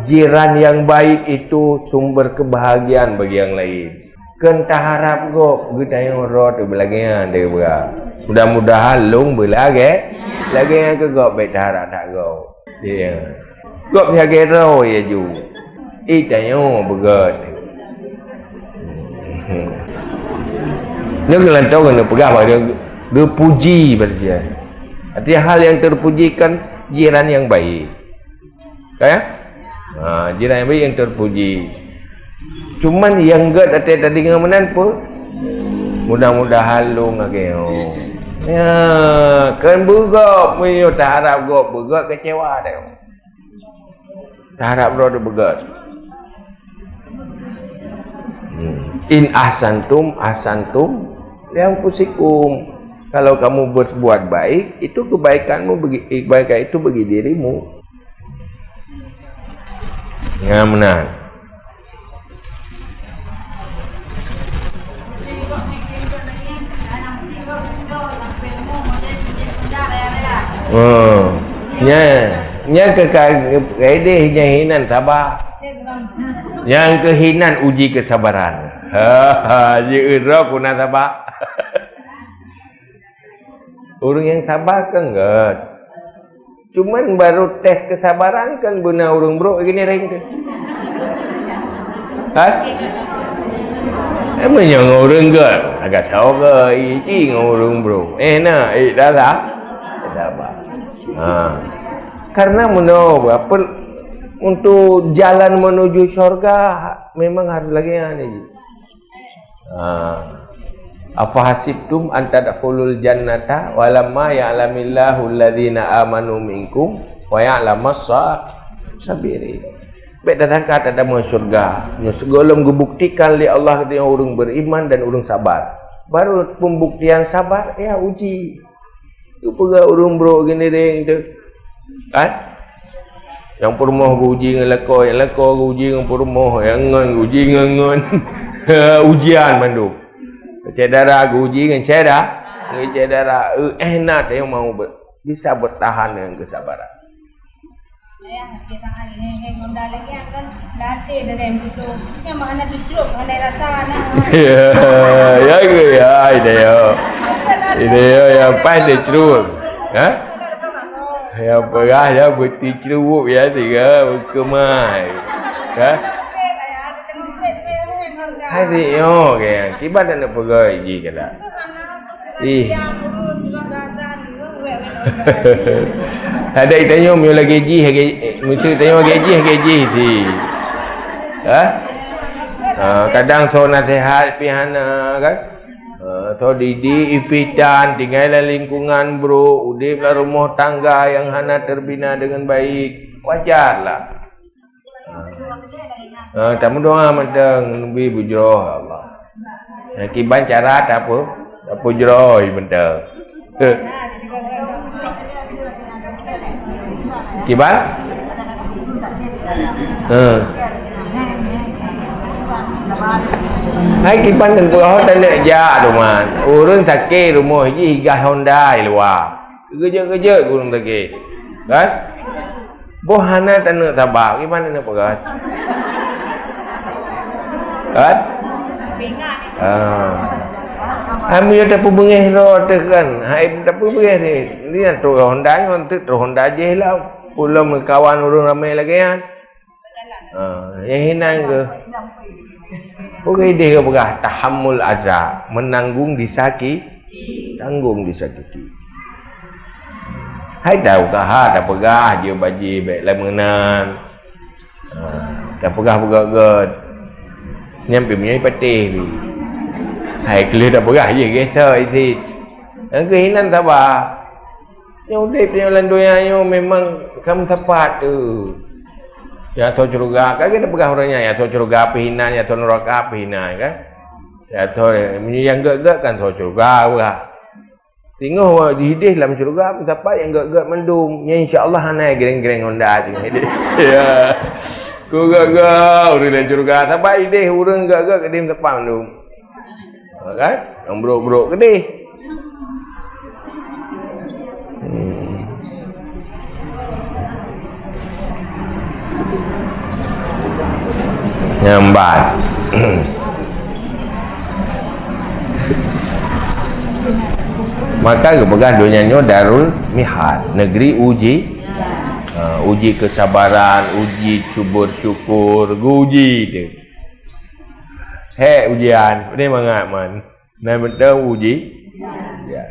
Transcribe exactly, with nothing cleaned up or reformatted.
Jiran yang baik itu sumber kebahagiaan bagi yang lain. Kön taharab gob geutanyoe droe teuh beulagèe nyan deuh bra. Mudah-mudahan lôn beulagèe, lagèe nyan keu gob, bèk taharab that gob. Ya. Gob lagèe droe ya ju. Ih, tanyoe beugöt. Nyoe geulantoe keuneuk peugah bak dia, geupuji bak dia. Artinya hal yang terpuji kan jiran yang baik. Kan? Ha, jiran yang baik yang terpuji. Cuman nyang gèt até tadi ngon meunan pun, mudah-mudahan lôn lagèe nyoe. Ya, kan beugöt, meunyoe taharab gob beugöt, kecewa deh. Taharab droe teuh beugöt. Hmm. In ahsantum, ahsantum li anfusikum. Kalau kamu berbuat baik, itu kebaikanmu bagi, kebaikan itu bagi dirimu. Nyan meunan. Oh. Nyan, nyan keu ka-, kaideh nyan hinan saba. Nyang keu hinan uji kesabaran. Ha, ha, ji eudroe kuna saba. Ureueng nyang saba kan gèt. Cuman baru tes kesabaran kan beuna ureueng brok gini ring tu. Ha? Eh, meunyoe ngon ureueng gèt, agak tau ke iji ngon ureueng brok. Eh, na, eh, dah lah. Saba. Ha. Karena meunyoe apa, untuk jalan menuju syurga memang harus lagi ni. Ha. Afahasibtum an tadkhulul jannata walamma ya'lamillahu alladzina amanu minkum wa ya'lamas sa-, sabirin. Bèk tasangka tatamong syurga. Nyoe sigohlom geubuktikan lé Allah keu ureueng beriman dan ureueng sabar. Baru pembuktian sabar, ya uji. Keupeugah ureueng brok gini ring tu. Kan? Nyang peurumoh geuji ngon lakoe, nyang lakoe geuji ngon peurumoh, nyang ngon geuji ngon ngon. Ujian mandum. Syedara geuji ngon syeda-, ngon syedara. Eh, eh, na teuh nyang mau ber-, bisa bertahan dengan kesabaran. Ya, ya ke ya, ide yo. Ide yo yang pas dicruk. Ha? Ya peugah ya beuti cruk ya tiga kemai. Ha? Hai dio ke, kiban nak peugah ji kala. Ih. Ada tanyoe meunyoe lagèe jih, lagèe, eh, meunyoe tanyoe lagèe jih, lagèe jih ti. Ha? Ha, kadang soe naseuhat pih hana, kan? Ha, soe didik pih tan, tinggai lam lingkungan brok, udép lam rumoh tangga nyang hana terbina dengan baik. Wajar lah. Ha, tameudoa mantong, neubi beujroh Allah. Nah, kiban cara tape-, tapeujroh mantong. Kiban? Ha. Hai kiban dan peugah, oh, tak nak jak, teuma. Ureueng sakét rumoh jih, gah Honda di luwa. Keujeuet-keujeuet ureueng sakét. Kan? Boh hana taneuk saba, kiban taneuk peugah. Kan? Ah. Hai meunyoe tapeubeungèh droe teuh kan. Hai tapeubeungèh ni. Ni nyang trok Honda nyoe teuk trok Honda jih lah. Ulôn meukawan ureueng ramè lagèe nyan. Ah, nyang hinan keuh. Peue idéh geupeugah, tahammul aza, menanggung disaki-, tanggung disakiti. Hai tahu ka ha tapeugah, jeuet bajèe bèk lé meunan. Ha, tapeugah beugöt-göt. Nyan pih meunyoe patéh pih. Hai keu lheueh tapeugah jih geuh soe isit. Nyang keuh hinan saba. Nyang udép nyoe lam donya nyoe memang ka meusapat tu. Ya soe syeuruga, ka geupeugah ureueng nyan, ya soe syeuruga pih hinan, ya soe nuraka pih hinan kan. Ya soe meunyoe nyang gèt-gèt kan soe syeuruga peugah. Singoh di hidéh lam syeuruga meusapat nyang gèt-gèt mandum. Nyan insya Allah hana greng-greng Honda tu. Ya. Ku gèt-gèt ureueng lam syeuruga, sapat idéh ureueng gèt-gèt keudéh meusapat mandum. Kan? Nyang brok-brok keudéh. Hmm. Nyang ban. Maka geupeugah donya nyoe darul mihad, negeri uji. Ha, uji kesabaran, uji cu-, bersyukur, geuuji teuh. Hék ujian, peue mangat man. Nah, beutôi uji. Ya.